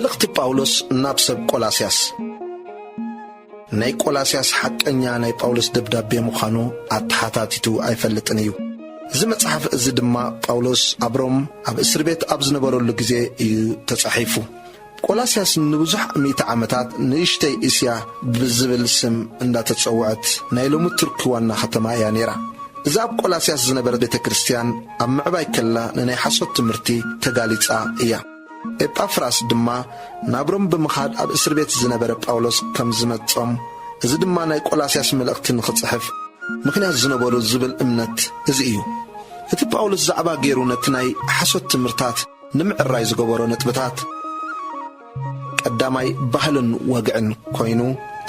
መልእኽቲ ጳውሎስ ናብ ሰብ ቆላስያስ። ናይ ቆላስያስ ሓቀኛ ናይ ጳውሎስ ደብዳቤ ምዃኑ ኣተሓታቲቱ ኣይፈልጥን እዩ። እዚ መጽሓፍ እዚ ድማ ጳውሎስ ኣብ ሮም ኣብ እስር ቤት ኣብ ዝነበረሉ ግዜ እዩ ተጻሒፉ። ቆላስያስ ንብዙሕ ሚእቲ ዓመታት ንእሽተይ እስያ ብዝብል ስም እንዳተጸውዐት ናይ ሎሚ ቱርኪ ዋና ከተማ እያ ነይራ። እዛ ኣብ ቆላስያስ ዝነበረት ቤተ ክርስቲያን ኣብ ምዕባይ ከላ ንናይ ሓሶት ትምህርቲ ተጋሊጻ እያ። ኤጳፍራስ ድማ ናብ ሮም ብምኻድ ኣብ እስር ቤት ዝነበረ ጳውሎስ ከም ዝመጾም፣ እዚ ድማ ናይ ቆላስያስ መልእኽቲ ንኽጽሕፍ ምኽንያት ዝነበሩ ዝብል እምነት እዚ እዩ። እቲ ጳውሎስ ዛዕባ ገይሩ ነቲ ናይ ሓሶት ትምህርታት ንምዕራይ ዝገበሮ ነጥብታት፣ ቀዳማይ ባህልን ወግዕን ኮይኑ፣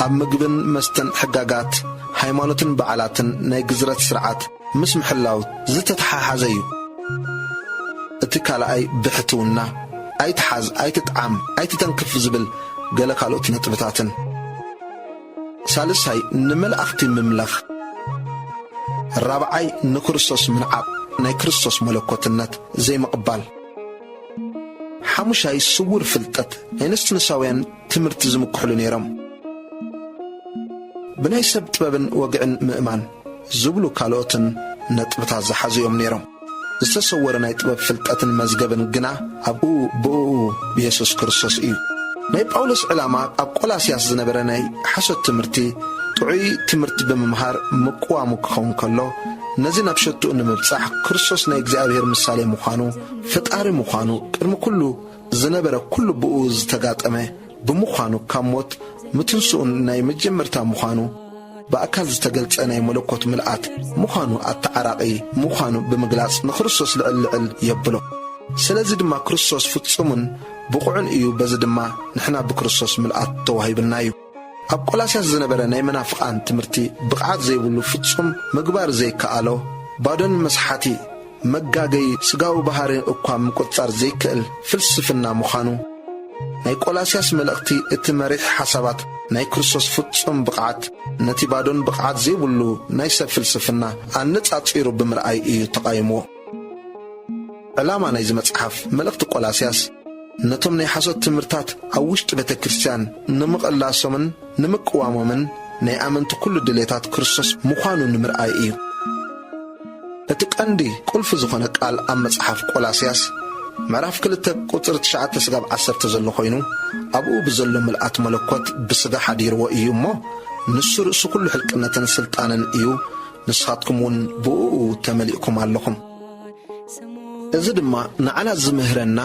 ኣብ ምግብን መስተን ሕጋጋት፣ ሃይማኖትን በዓላትን ናይ ግዝረት ስርዓት ምስ ምሕላው ዝተተሓሓዘ እዩ። እቲ ካልኣይ ብሕትውና፣ ኣይትሓዝ፣ ኣይትጥዓም፣ ኣይትተንክፍ ዝብል ገለ ካልኦት ነጥብታትን። ሳልሳይ ንመላእኽቲ ምምላኽ። ራብዓይ ንክርስቶስ ምንዓቕ፣ ናይ ክርስቶስ መለኮትነት ዘይምቕባል። ሓሙሻይ ስውር ፍልጠት፣ ናይ ነስትንሳውያን ትምህርቲ ዝምክሕሉ ነይሮም። ብናይ ሰብ ጥበብን ወግዕን ምእማን ዝብሉ ካልኦትን ነጥብታት ዝሓዙ እዮም ነይሮም። ዝተሰወረ ናይ ጥበብ ፍልጠትን መዝገብን ግና ኣብኡ ብእኡ ብየሱስ ክርስቶስ እዩ። ናይ ጳውሎስ ዕላማ ኣብ ቆላስያስ ዝነበረ ናይ ሓሶት ትምህርቲ ጥዑይ ትምህርቲ ብምምሃር ምቅዋሙ ክኸውን ከሎ፣ ነዚ ናብ ሸትኡ ንምብጻሕ ክርስቶስ ናይ እግዚኣብሔር ምሳሌ ምዃኑ፣ ፈጣሪ ምዃኑ፣ ቅድሚ ኩሉ ዝነበረ ኩሉ ብኡ ዝተጋጠመ ብምዃኑ፣ ካብ ሞት ምትንስኡን ናይ መጀመርታ ምዃኑ፣ ብኣካል ዝተገልጸ ናይ መለኮት ምልኣት ምዃኑ፣ ኣተዓራቒ ምዃኑ ብምግላጽ ንክርስቶስ ልዕል ልዕል የብሎ። ስለዚ ድማ ክርስቶስ ፍጹምን ብቑዕን እዩ፣ በዚ ድማ ንሕና ብክርስቶስ ምልኣት ተዋሂብልና እዩ። ኣብ ቆላስያስ ዝነበረ ናይ መናፍቓን ትምህርቲ ብቕዓት ዘይብሉ፣ ፍጹም ምግባር ዘይከኣሎ፣ ባዶን መስሓቲ፣ መጋገዪ ስጋዊ ባህሪ እኳ ምቁጽጻር ዘይክእል ፍልስፍና ምዃኑ፣ ናይ ቆላስያስ መልእኽቲ እቲ መሪሕ ሓሳባት ናይ ክርስቶስ ፍጹም ብቕዓት ነቲ ባዶን ብቕዓት ዘይብሉ ናይ ሰብ ፍልስፍና ኣነጻጺሩ ብምርኣይ እዩ ተቓይምዎ። ዕላማ ናይዚ መጽሓፍ መልእኽቲ ቆላስያስ ነቶም ናይ ሓሶት ትምህርታት ኣብ ውሽጢ ቤተ ክርስቲያን ንምቕላሶምን ንምቅዋሞምን ናይ ኣመንቲ ኩሉ ድሌታት ክርስቶስ ምዃኑ ንምርኣይ እዩ። እቲ ቀንዲ ቁልፊ ዝኾነ ቃል ኣብ መጽሓፍ ቆላስያስ ምዕራፍ ክልተ ቁጽሪ ትሽዓተ ስጋብ ዓሰርተ ዘሎ ኮይኑ፣ ኣብኡ ብዘሎ ምልኣት መለኮት ብስጋ ሓዲርዎ እዩ እሞ፣ ንሱ ርእሲ ኩሉ ሕልቅነትን ስልጣንን እዩ፣ ንስኻትኩም እውን ብእኡ ተመሊእኩም ኣለኹም። እዚ ድማ ንዓና ዝምህረና፣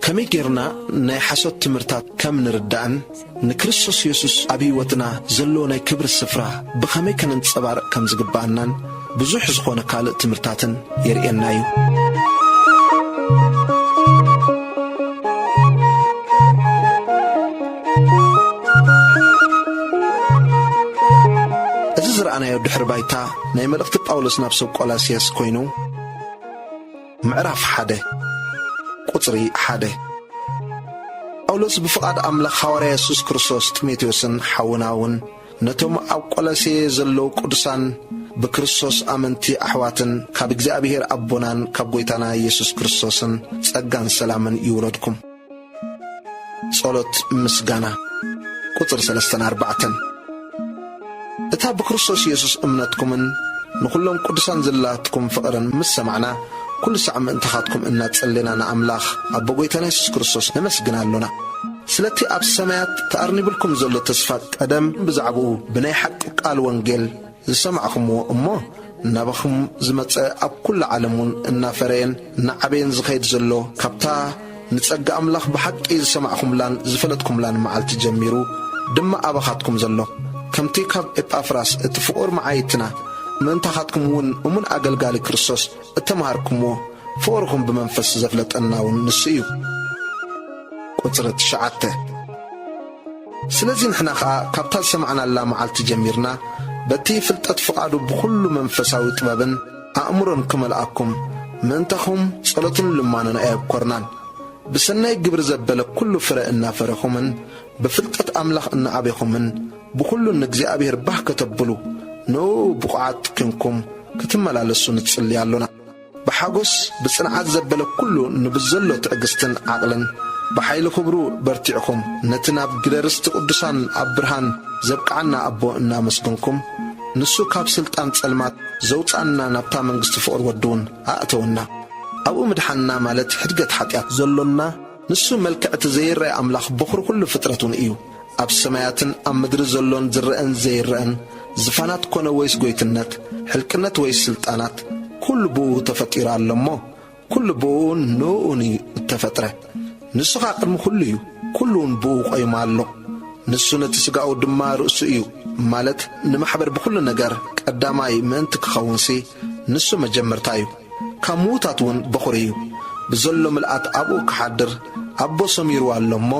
ከመይ ጌርና ናይ ሓሶት ትምህርታት ከም ንርዳእን፣ ንክርስቶስ የሱስ ኣብ ህይወትና ዘለዎ ናይ ክብሪ ስፍራ ብኸመይ ከነንጸባርቕ ከም ዝግባኣናን፣ ብዙሕ ዝኾነ ካልእ ትምህርታትን የርእየና እዩ። እዚ ዝረኣናዮ ድሕሪ ባይታ ናይ መልእኽቲ ጳውሎስ ናብ ሰብ ቆላስያስ ኮይኑ፣ ምዕራፍ ሓደ ቁጽሪ ሓደ። ጳውሎስ ብፍቓድ ኣምላኽ፣ ሃዋርያ የሱስ ክርስቶስ፣ ጢሞቴዎስን ሓውና እውን ነቶም ኣብ ቆላስየ ዘለዉ ቅዱሳን ብክርስቶስ ኣመንቲ ኣሕዋትን ካብ እግዚኣብሔር ኣቦናን ካብ ጐይታና የሱስ ክርስቶስን ጸጋን ሰላምን ይውረድኩም። ጸሎት ምስጋና። ቁጽሪ ሰለስተን ኣርባዕተን። እታ ብክርስቶስ የሱስ እምነትኩምን ንኹሎም ቅዱሳን ዘላትኩም ፍቕርን ምስ ሰማዕና፣ ኩሉ ሳዕ ምእንታኻትኩም እናጸሌና ንኣምላኽ ኣቦ ጐይታና የሱስ ክርስቶስ ነመስግን ኣሎና። ስለቲ ኣብ ሰማያት ተኣርኒብልኩም ዘሎ ተስፋ ቀደም ብዛዕባኡ ብናይ ሓቂ ቃል ወንጌል ዝሰማዕኹምዎ እሞ ናባኹም ዝመጸ ኣብ ኩሉ ዓለም እውን እናፈረየን እናዓበየን ዝኸይድ ዘሎ፣ ካብታ ንጸጋ ኣምላኽ ብሓቂ ዝሰማዕኹምላን ዝፈለጥኩምላን መዓልቲ ጀሚሩ ድማ ኣባኻትኩም ዘሎ፣ ከምቲ ካብ ኤጳፍራስ እቲ ፍቑር መዓይትና ምእንታኻትኩም እውን እሙን ኣገልጋሊ ክርስቶስ እተምሃርኩምዎ ፍቕርኹም ብመንፈስ ዘፍለጠና እውን ንሱ እዩ። ቁጽሪ ትሽዓተ። ስለዚ ንሕና ኸኣ ካብታ ዝሰማዕናላ መዓልቲ ጀሚርና በቲ ፍልጠት ፍቓዱ ብኹሉ መንፈሳዊ ጥበብን ኣእምሮን ክመልኣኩም ምእንታኹም ጸሎትን ልማኖን ኣየብኮርናን። ብሰናይ ግብሪ ዘበለ ኩሉ ፍረ እናፈረኹምን ብፍልጠት ኣምላኽ እናዓቤኹምን ብኹሉ ንእግዚኣብሔር ባህ ከተብሉ ንእኡ ብቑዓት ኴንኩም ክትመላለሱ ንጽሊ ኣሎና። ብሓጎስ ብጽንዓት ዘበለ ኩሉ ንብዘሎ ትዕግስትን ዓቕልን ብሓይሊ ክብሩ በርቲዕኹም፣ ነቲ ናብ ግደ ርስቲ ቅዱሳን ኣብ ብርሃን ዘብቅዓና ኣቦ እናመስገንኩም፣ ንሱ ካብ ስልጣን ጸልማት ዘውጽኣና ናብታ መንግስቲ ፍቕሪ ወዱ እውን ኣእተወና። ኣብኡ ምድሓንና ማለት ሕድገት ሓጢኣት ዘሎና፣ ንሱ መልክዕ እቲ ዘይረኣይ ኣምላኽ በኹሪ ኩሉ ፍጥረት እውን እዩ። ኣብ ሰማያትን ኣብ ምድሪ ዘሎን ዝረአን ዘይረአን፣ ዝፋናት ኮነ ወይስ ጎይትነት፣ ሕልቅነት ወይስ ስልጣናት፣ ኩሉ ብኡ ተፈጢሩ ኣሎ እሞ፣ ኩሉ ብኡን ንኡን እዩ እተፈጥረ። ንሱ ኸኣ ቅድሚ ኩሉ እዩ፣ ኩሉ እውን ብኡ ቆይሙ ኣሎ። ንሱ ነቲ ስጋኡ ድማ ርእሱ እዩ፣ ማለት ንማሕበር ብኹሉ ነገር ቀዳማይ ምእንቲ ክኸውንሲ፣ ንሱ መጀመርታ እዩ። ካብ ምዉታት እውን በኹሪ እዩ። ብዘሎ ምልኣት ኣብኡ ክሓድር ኣቦ ሰሚርዋ ኣሎ እሞ፣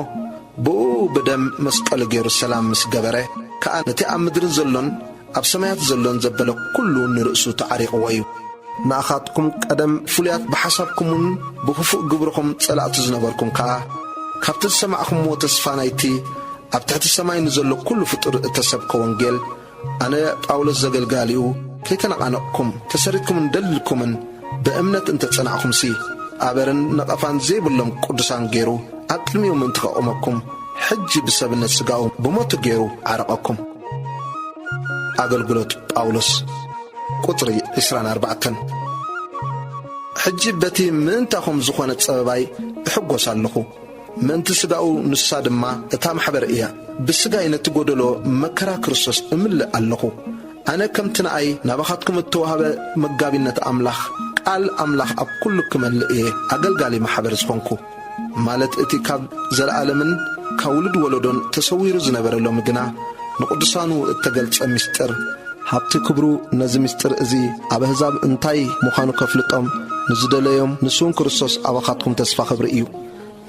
ብኡ ብደም መስቀሉ ገይሩ ሰላም ምስ ገበረ ከኣ፣ ነቲ ኣብ ምድሪ ዘሎን ኣብ ሰማያት ዘሎን ዘበለ ኩሉ ንርእሱ ተዓሪቕዎ እዩ። ንኣኻትኩም ቀደም ፍሉያት ብሓሳብኩምን ብኽፉእ ግብርኹም ጸላእቲ ዝነበርኩም ከኣ፣ ካብቲ ዝሰማዕኩምዎ ተስፋ ናይቲ ኣብ ትሕቲ ሰማይ ንዘሎ ኩሉ ፍጡር እተሰብከ ወንጌል፣ ኣነ ጳውሎስ ዘገልጋሊኡ፣ ከይተነቓነቕኩም፣ ተሰሪትኩምን ደልድልኩምን ብእምነት እንተ ጸናዕኩምሲ፣ ኣበርን ነቐፋን ዘይብሎም ቅዱሳን ገይሩ ኣብ ቅድሚኡ ምእንቲ ከቑመኩም፣ ሕጂ ብሰብነት ስጋኡ ብሞቱ ገይሩ ዓረቐኩም። ኣገልግሎት ጳውሎስ። ቁጽሪ ዕስራን ኣርባዕተን። ሕጂ በቲ ምእንታኹም ዝኾነ ጸበባይ እሕጎስ ኣለኹ። ምእንቲ ስጋኡ፣ ንሳ ድማ እታ ማሕበር እያ። ብስጋይ ነቲ ጎደሎ መከራ ክርስቶስ እምልእ ኣለኹ። ኣነ ከምቲ ንኣይ ናባኻትኩም እተዋህበ መጋቢነት ኣምላኽ፣ ቃል ኣምላኽ ኣብ ኩሉ ክመልእ እየ ኣገልጋሊ ማሕበር ዝኾንኩ። ማለት እቲ ካብ ዘለኣለምን ካብ ውሉድ ወለዶን ተሰዊሩ ዝነበረ፣ ሎሚ ግና ንቅዱሳኑ እተገልጸ ምስጢር፣ ሃብቲ ክብሩ ነዚ ምስጢር እዚ ኣብ ኣህዛብ እንታይ ምዃኑ ከፍልጦም ንዝደለዮም፣ ንሱ እውን ክርስቶስ ኣባኻትኩም ተስፋ ክብሪ እዩ።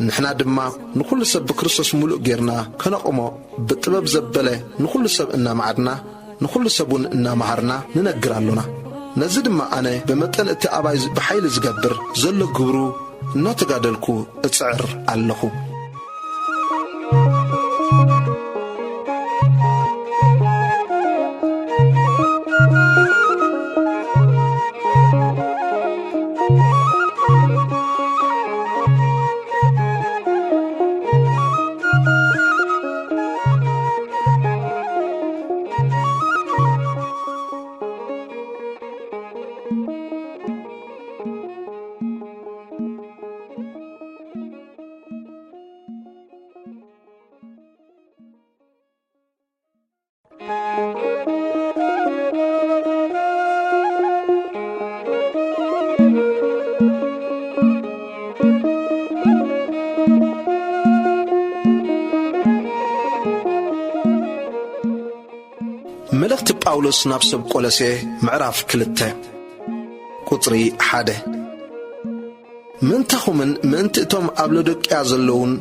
ንሕና ድማ ንኹሉ ሰብ ብክርስቶስ ምሉእ ጌርና ከነቑሞ፣ ብጥበብ ዘበለ ንኹሉ ሰብ እናመዓድና፣ ንኹሉ ሰብ እውን እናመሃርና ንነግር ኣሎና። ነዚ ድማ ኣነ ብመጠን እቲ ኣባይ ብሓይሊ ዝገብር ዘሎ ግብሩ እናተጋደልኩ እጽዕር ኣለኹ። መልእኽቲ ጳውሎስ ናብ ሰብ ቆሎሴ፣ ምዕራፍ ክልተ፣ ቁጽሪ ሓደ። ምእንታኹምን ምእንቲ እቶም ኣብ ሎዶቅያ ዘለዉን፣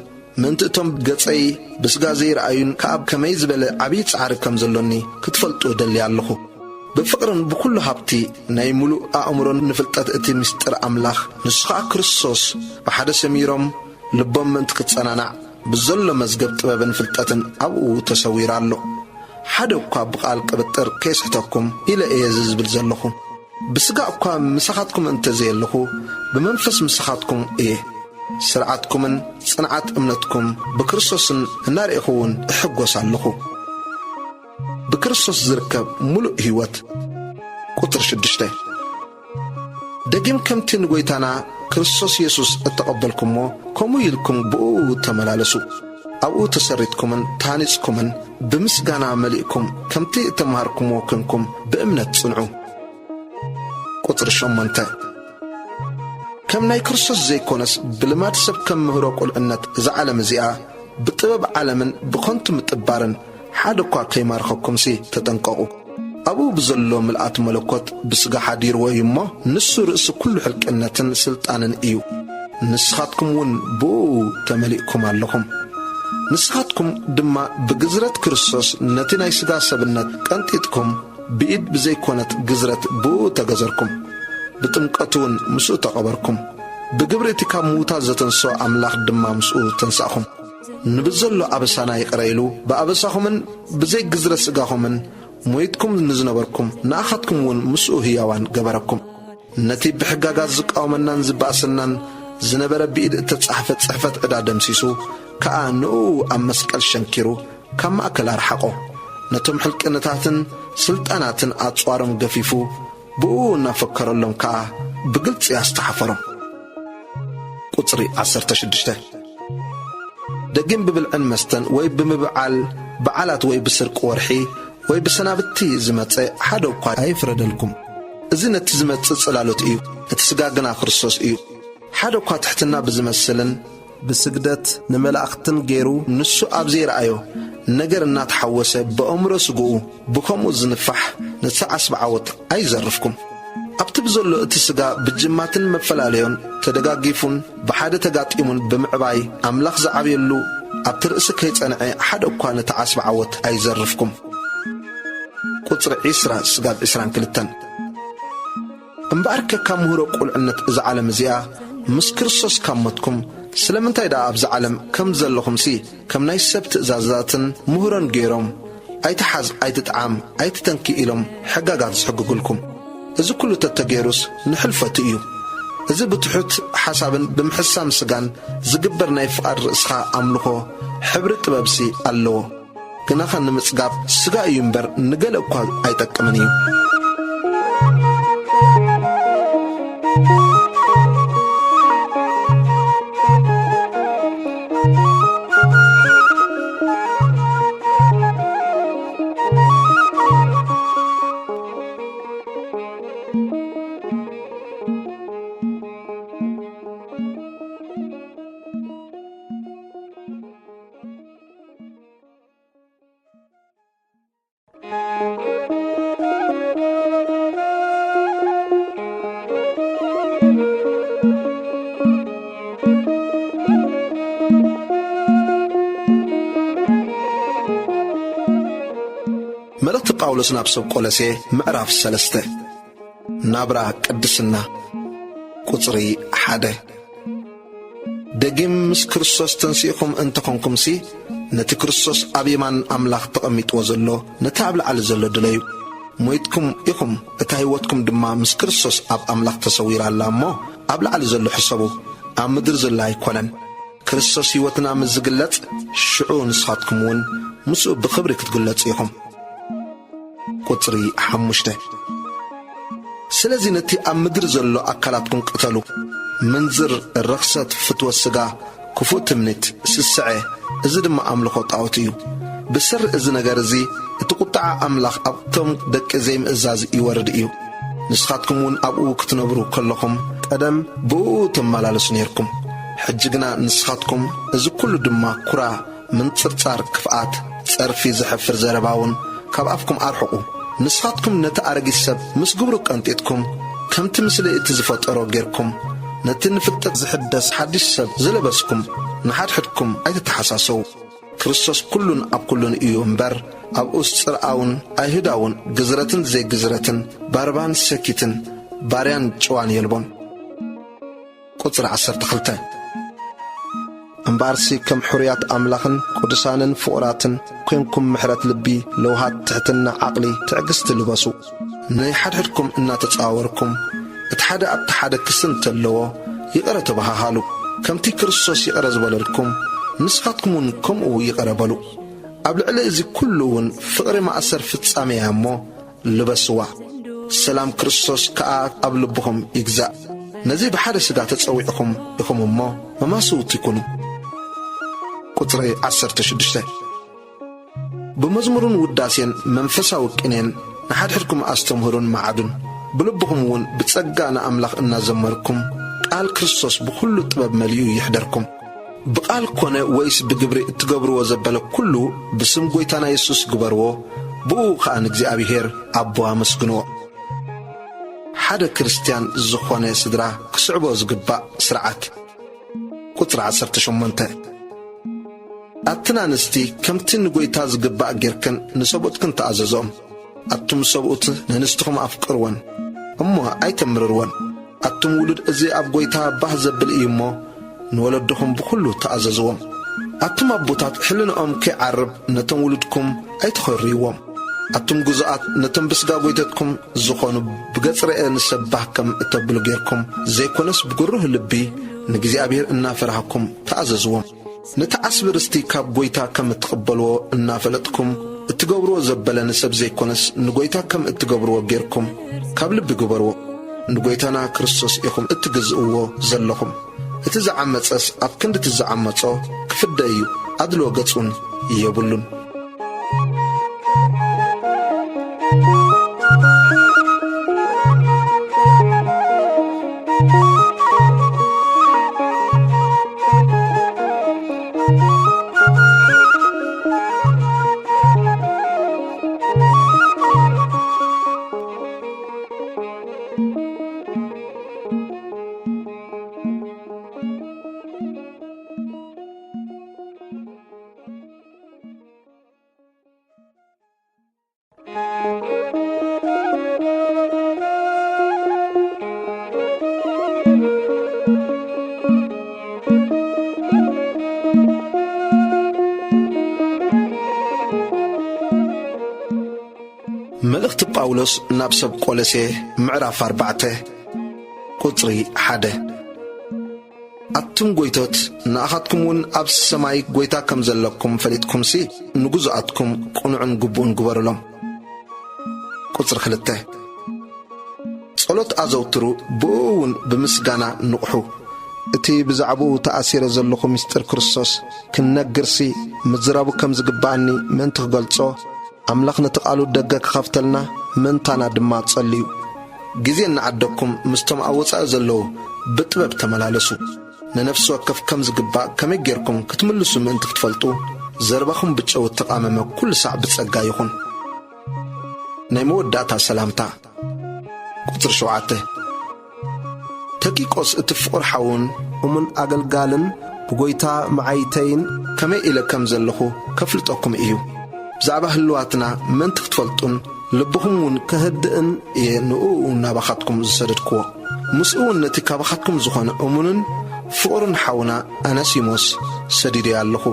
ምእንቲ እቶም ገጸይ ብስጋ ዘይረኣዩን ከኣ ከመይ ዝበለ ዓብዪ ጻዕሪ ከም ዘሎኒ ክትፈልጡ እደሊ ኣለኹ። ብፍቕርን ብኹሉ ሃብቲ ናይ ምሉእ ኣእምሮን ንፍልጠት እቲ ምስጢር ኣምላኽ፣ ንሱ ኸኣ ክርስቶስ፣ ብሓደ ሰሚሮም ልቦም ምእንቲ ክጸናናዕ፣ ብዘሎ መዝገብ ጥበብን ፍልጠትን ኣብኡ ተሰዊሩ ኣሎ። ሓደ እኳ ብቓል ቅብጥር ከየስሕተኩም ኢለ እየ እዚ ዝብል ዘለኹ። ብስጋ እኳ ምሳኻትኩም እንተ ዘየለኹ፣ ብመንፈስ ምሳኻትኩም እየ። ስርዓትኩምን ጽንዓት እምነትኩም ብክርስቶስን እናርኤኹ እውን እሕጎስ ኣለኹ። ብክርስቶስ ዝርከብ ምሉእ ህይወት። ቁጽሪ ሽዱሽተ። ደጊም ከምቲ ንጐይታና ክርስቶስ የሱስ እተቐበልኩሞ፣ ከምኡ ኢልኩም ብእኡ ተመላለሱ። ኣብኡ ተሰሪትኩምን ተሃኒጽኩምን፣ ብምስጋና መሊእኩም፣ ከምቲ እተመሃርኩምዎ ኴንኩም ብእምነት ጽንዑ። ቁጽሪ ሸሞንተ። ከም ናይ ክርስቶስ ዘይኮነስ፣ ብልማድ ሰብ ከም ምህሮ ቁልዕነት እዛ ዓለም እዚኣ፣ ብጥበብ ዓለምን ብኸንቱ ምጥባርን ሓደ እኳ ከይማርኸኩምሲ ተጠንቀቑ። ኣብኡ ብዘሎ ምልኣት መለኮት ብስጋ ሓዲርዎ እዩ እሞ፣ ንሱ ርእሲ ኩሉ ሕልቅነትን ስልጣንን እዩ። ንስኻትኩም እውን ብእኡ ተመሊእኩም ኣለኹም። ንስኻትኩም ድማ ብግዝረት ክርስቶስ ነቲ ናይ ስጋ ሰብነት ቀንጢጥኩም፣ ብኢድ ብዘይኮነት ግዝረት ብእኡ ተገዘርኩም። ብጥምቀት እውን ምስኡ ተቐበርኩም። ብግብሪ እቲ ካብ ምዉታት ዘተንስኦ ኣምላኽ ድማ ምስኡ ተንሳእኹም። ንብዘሎ ኣበሳና ይቕረ ኢሉ፣ ብኣበሳኹምን ብዘይ ግዝረት ስጋኹምን ሞይትኩም ንዝነበርኩም፣ ንኣኻትኩም እውን ምስኡ ህያዋን ገበረኩም። ነቲ ብሕጋጋት ዝቃወመናን ዝበኣሰናን ዝነበረ ብኢድ እተጻሕፈ ጽሕፈት ዕዳ ደምሲሱ ከኣ ንእኡ ኣብ መስቀል ሸንኪሩ ካብ ማእከል ኣርሓቖ። ነቶም ሕልቅነታትን ስልጣናትን ኣጽዋሮም ገፊፉ ብእኡ እናፈከረሎም ከኣ ብግልጺ ኣስተሓፈሮም። ቁጽሪ ዓሰርተ ሽዱሽተ። ደጊም ብብልዕን መስተን ወይ ብምብዓል በዓላት ወይ ብስርቂ ወርሒ ወይ ብሰናብቲ ዝመጸ ሓደ እኳ ኣይፍረደልኩም። እዚ ነቲ ዝመጽእ ጽላሎት እዩ፣ እቲ ስጋ ግና ክርስቶስ እዩ። ሓደ እኳ ትሕትና ብዝመስልን ብስግደት ንመላእኽትን ገይሩ ንሱ ኣብ ዘይረኣዮ ነገር እናተሓወሰ ብኣእምሮ ስግኡ ብኸምኡ ዝንፋሕ ነቲ ዓስቢ ዓወት ኣይዘርፍኩም። ኣብቲ ብዘሎ እቲ ስጋ ብጅማትን መፈላለዮን ተደጋጊፉን ብሓደ ተጋጢሙን ብምዕባይ ኣምላኽ ዝዓብየሉ ኣብቲ ርእሲ ከይጸንዐ ሓደ እኳ ነቲ ዓስቢ ዓወት ኣይዘርፍኩም። ቁጽሪ ዒስራ ስጋብ ዒስራን ክልተን። እምበኣርከ ካብ ምህሮ ቁልዕነት እዛ ዓለም እዚኣ ምስ ክርስቶስ ካብ ሞትኩም፣ ስለምንታይ ደኣ ኣብዛ ዓለም ከም ዘለኹምሲ ከም ናይ ሰብ ትእዛዛትን ምህሮን ገይሮም ኣይትሓዝ፣ ኣይትጥዓም፣ ኣይትተንኪ ኢሎም ሕጋጋት ዝሕግግልኩም? እዚ ኩሉ ተተገይሩስ ንሕልፈቱ እዩ። እዚ ብትሑት ሓሳብን ብምሕሳም ስጋን ዝግበር ናይ ፍቓድ ርእስኻ ኣምልኾ ሕብሪ ጥበብሲ ኣለዎ። ግናኸ ንምጽጋብ ስጋ እዩ እምበር ንገለ እኳ ኣይጠቅምን እዩ። መልእኽቲ ጳውሎስ ናብ ሰብ ቆሎሴ ምዕራፍ ሰለስተ። ናብራ ቅድስና። ቁጽሪ ሓደ። ደጊም ምስ ክርስቶስ ተንሲእኹም እንተኾንኩምሲ፣ ነቲ ክርስቶስ ኣብ የማን ኣምላኽ ተቐሚጥዎ ዘሎ፣ ነቲ ኣብ ላዕሊ ዘሎ ድለዩ። ሞይትኩም ኢኹም፣ እታ ህይወትኩም ድማ ምስ ክርስቶስ ኣብ ኣምላኽ ተሰዊራ ኣላ እሞ፣ ኣብ ላዕሊ ዘሎ ሕሰቡ፣ ኣብ ምድሪ ዘሎ ኣይኮነን። ክርስቶስ ህይወትና ምስ ዝግለጽ፣ ሽዑ ንስኻትኩም እውን ምስኡ ብኽብሪ ክትግለጹ ኢኹም። ቁጽሪ ሓሙሽተ። ስለዚ ነቲ ኣብ ምድሪ ዘሎ ኣካላትኩም ቅተሉ። ምንዝር፣ ርኽሰት፣ ፍትወት ስጋ፣ ክፉእ ትምኒት፣ ስስዐ፣ እዚ ድማ ኣምልኾ ጣኦት እዩ። ብሰሪ እዚ ነገር እዚ እቲ ቁጥዓ ኣምላኽ ኣብቶም ደቂ ዘይምእዛዝ ይወርድ እዩ። ንስኻትኩም እውን ኣብኡ ክትነብሩ ከለኹም ቀደም ብእኡ ትመላለሱ ነይርኩም። ሕጂ ግና ንስኻትኩም እዚ ኩሉ ድማ ኩራ፣ ምንጽርጻር ክፍኣት፣ ጸርፊ ዘሕፍር ዘረባ እውን ካብ ኣፍኩም ኣርሕቑ። ንስኻትኩም ነቲ ኣረጊት ሰብ ምስ ግብሩ ቀንጢጥኩም፣ ከምቲ ምስሊ እቲ ዝፈጠሮ ጌርኩም፣ ነቲ ንፍልጠት ዝሕደስ ሓድሽ ሰብ ዝለበስኩም፣ ንሓድሕድኩም ኣይትተሓሳሰዉ። ክርስቶስ ኩሉን ኣብ ኩሉን እዩ እምበር፣ ኣብኡስ ጽርኣውን ኣይሁዳውን፣ ግዝረትን ዘይግዝረትን፣ ባርባን ሰኪትን፣ ባርያን ጭዋን የልቦን። ቁጽሪ ዓሰርተ ክልተ። እምበኣርሲ ከም ሕሩያት ኣምላኽን ቅዱሳንን ፍቑራትን ኮይንኩም ምሕረት ልቢ፣ ለውሃት፣ ትሕትና፣ ዓቕሊ፣ ትዕግስቲ ልበሱ። ንሓድሕድኩም እናተጻወርኩም፣ እቲ ሓደ ኣብቲ ሓደ ክስን እንተለዎ፣ ይቕረ ተበሃሃሉ። ከምቲ ክርስቶስ ይቕረ ዝበለልኩም፣ ንስኻትኩም እውን ከምኡ ይቕረ በሉ። ኣብ ልዕሊ እዚ ኩሉ እውን ፍቕሪ ማእሰር ፍጻሜ እያ እሞ፣ ልበስዋ። ሰላም ክርስቶስ ከኣ ኣብ ልብኹም ይግዛእ። ነዚ ብሓደ ስጋ ተጸዊዕኹም ኢኹም እሞ፣ መማስውቲ ኩኑ። ቁጽሪ ዓሰርተ ሽዱሽተ። ብመዝሙርን ውዳሴን መንፈሳዊ ቅኔን ንሓድሕድኩም ኣስተምህሩን መዓዱን። ብልብኹም እውን ብጸጋ ንኣምላኽ እናዘመርኩም፣ ቃል ክርስቶስ ብኹሉ ጥበብ መሊኡ ይሕደርኩም። ብቓል ኮነ ወይስ ብግብሪ እትገብርዎ ዘበለ ኩሉ ብስም ጐይታና የሱስ ግበርዎ፣ ብእኡ ኸኣ ንእግዚኣብሄር ኣቦ ኣመስግንዎ። ሓደ ክርስትያን ዝኾነ ስድራ ክስዕቦ ዝግባእ ስርዓት። ቁጽሪ ዓሰርተ ሸሞንተ። ኣትን ኣንስቲ ከምቲ ንጐይታ ዝግባእ ጌርክን ንሰብኡትክን ተኣዘዝኦም። ኣቱም ሰብኡት ነንስትኹም ኣፍቅርወን እሞ ኣይተምርርወን። ኣቱም ውሉድ እዚ ኣብ ጐይታ ባህ ዘብል እዩ እሞ ንወለድኹም ብኹሉ ተኣዘዝዎም። ኣቱም ኣቦታት ሕልንኦም ከይዓርብ ነቶም ውሉድኩም ኣይተኾርይዎም። ኣቱም ግዙኣት ነቶም ብስጋ ጐይተትኩም ዝኾኑ ብገጽ ርኤ ንሰብ ባህ ከም እተብሉ ጌርኩም ዘይኮነስ ብግሩህ ልቢ ንእግዚኣብሔር እናፈራህኩም ተኣዘዝዎ። ነቲ ዓስቢ ርስቲ ካብ ጐይታ ከም እትቕበልዎ እናፈለጥኩም እትገብርዎ ዘበለ ንሰብ ዘይኮነስ ንጐይታ ከም እትገብርዎ ጌርኩም ካብ ልቢ ግበርዎ። ንጐይታና ክርስቶስ ኢኹም እትግዝእዎ ዘለኹም። እቲ ዝዓመጸስ ኣብ ክንዲ እቲ ዝዓመጾ ክፍደ እዩ፣ ኣድልዎ ገጽ እውን የብሉን። መልእኽቲ ጳውሎስ ናብ ሰብ ቆሎሴ ምዕራፍ ኣርባዕተ ቁጽሪ ሓደ። ኣቱም ጐይቶት፣ ንኣኻትኩም እውን ኣብ ሰማይ ጐይታ ከም ዘለኩም ፈሊጥኩምሲ፣ ንግዙኣትኩም ቅኑዕን ግቡእን ግበሩሎም። ቁጽሪ ክልተ። ጸሎት ኣዘውትሩ፣ ብእኡ እውን ብምስጋና ንቕሑ። እቲ ብዛዕባኡ ተኣሲረ ዘለኹ ምስጢር ክርስቶስ ክንነግርሲ፣ ምዝራቡ ከም ዝግብኣኒ ምእንቲ ክገልጾ፣ ኣምላኽ ነቲ ቃሉ ደገ ክኸፍተልና ምእንታና ድማ ጸልዩ። ግዜ እናዓደግኩም ምስቶም ኣብ ወጻኢ ዘለዉ ብጥበብ ተመላለሱ። ንነፍሲ ወከፍ ከም ዝግባእ ከመይ ጌርኩም ክትምልሱ ምእንቲ ክትፈልጡ፣ ዘረባኹም ብጨው እተቓመመ ኩሉ ሳዕ ብጸጋ ይኹን። ናይ መወዳእታ ሰላምታ። ቁጽሪ ሸውዓተ። ተኪቆስ እቲ ፍቑር ሓውን እሙን ኣገልጋልን ብጐይታ መዓይተይን ከመይ ኢለ ከም ዘለኹ ከፍልጠኩም እዩ። ብዛዕባ ህልዋትና ምእንቲ ክትፈልጡን ልብኹም እውን ከህድእን እየ ንእኡ ናባኻትኩም ዝሰደድክዎ። ምስኡ እውን ነቲ ካባኻትኩም ዝኾነ እሙንን ፍቑርን ሓውና ኣነሲሞስ ሰዲደዮ ኣለኹ።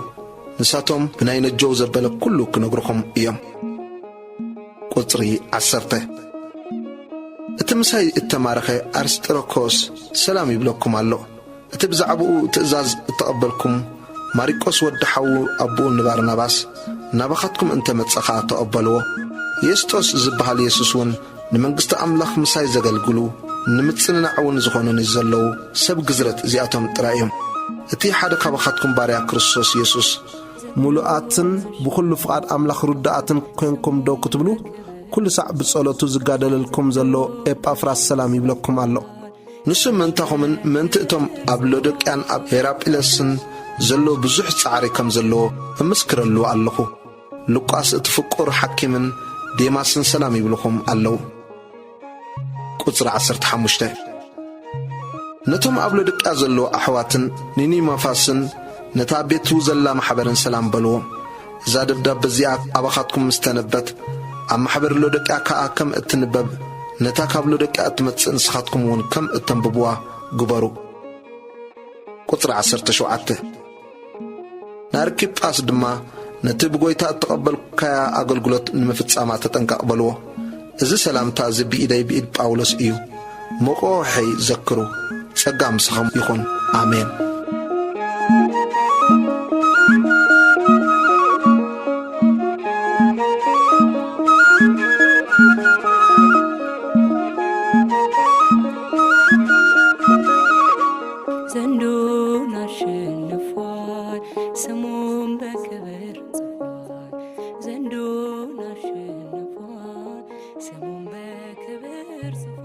ንሳቶም ብናይ ነጀው ዘበለ ኩሉ ክነግርኹም እዮም። ቁጽሪ ዓሰርተ። እቲ ምሳይ እተማረኸ ኣርስጥሮኮስ ሰላም ይብለኩም ኣሎ። እቲ ብዛዕባኡ ትእዛዝ እተቐበልኩም ማሪቆስ ወዲ ሓዉ ኣቦኡ ንባርናባስ ናባኻትኩም እንተ መጸ ኸኣ ተቐበልዎ። የስጦስ ዝበሃል የሱስ እውን ንመንግስቲ ኣምላኽ ምሳይ ዘገልግሉ ንምጽንናዕ እውን ዝኾኑኒ ዘለዉ ሰብ ግዝረት እዚኣቶም ጥራይ እዮም። እቲ ሓደ ካባኻትኩም ባርያ ክርስቶስ የሱስ ምሉኣትን ብኹሉ ፍቓድ ኣምላኽ ርዱኣትን ኮንኩም ዶ ክትብሉ፣ ኩሉ ሳዕ ብጸሎቱ ዝጋደለልኩም ዘሎ ኤጳፍራስ ሰላም ይብለኩም ኣሎ። ንሱ ምእንታኹምን ምእንቲ እቶም ኣብ ሎዶቅያን ኣብ ሄራጵለስን ዘሎ ብዙሕ ጻዕሪ ከም ዘለዎ እምስክረሉ ኣለኹ። ሉቃስ እቲ ፍቁር ሓኪምን ዴማስን ሰላም ይብልኹም ኣለዉ። ቁጽሪ ዓሰርተ ሓሙሽተ። ነቶም ኣብ ሎዶቅያ ዘለዉ ኣሕዋትን ኒኒማፋስን ነታ ኣብ ቤቱ ዘላ ማሕበርን ሰላም በልዎም። እዛ ደብዳበ እዚኣ ኣባኻትኩም ምስ ተነበት፣ ኣብ ማሕበር ሎዶቅያ ከኣ ከም እትንበብ፣ ነታ ካብ ሎዶቅያ እትመጽእ ንስኻትኩም እውን ከም እተንብብዋ ግበሩ። ቁጽሪ ዓሰርተ ሸውዓተ። ንኣርኪጳስ ድማ፣ ነቲ ብጐይታ እተቐበልካያ ኣገልግሎት ንምፍጻማ ተጠንቀቕ በልዎ። እዚ ሰላምታ እዚ ብኢደይ ብኢድ ጳውሎስ እዩ። መቑሖይ ዘክሩ። ጸጋ ምሳኹም ይኹን። ኣሜን። ዘንዶን አሸንፏል፣ ስሙን በክብር ጽፏል። ዘንዶን አሸንፏል፣ ስሙን በክብር ጽፏል።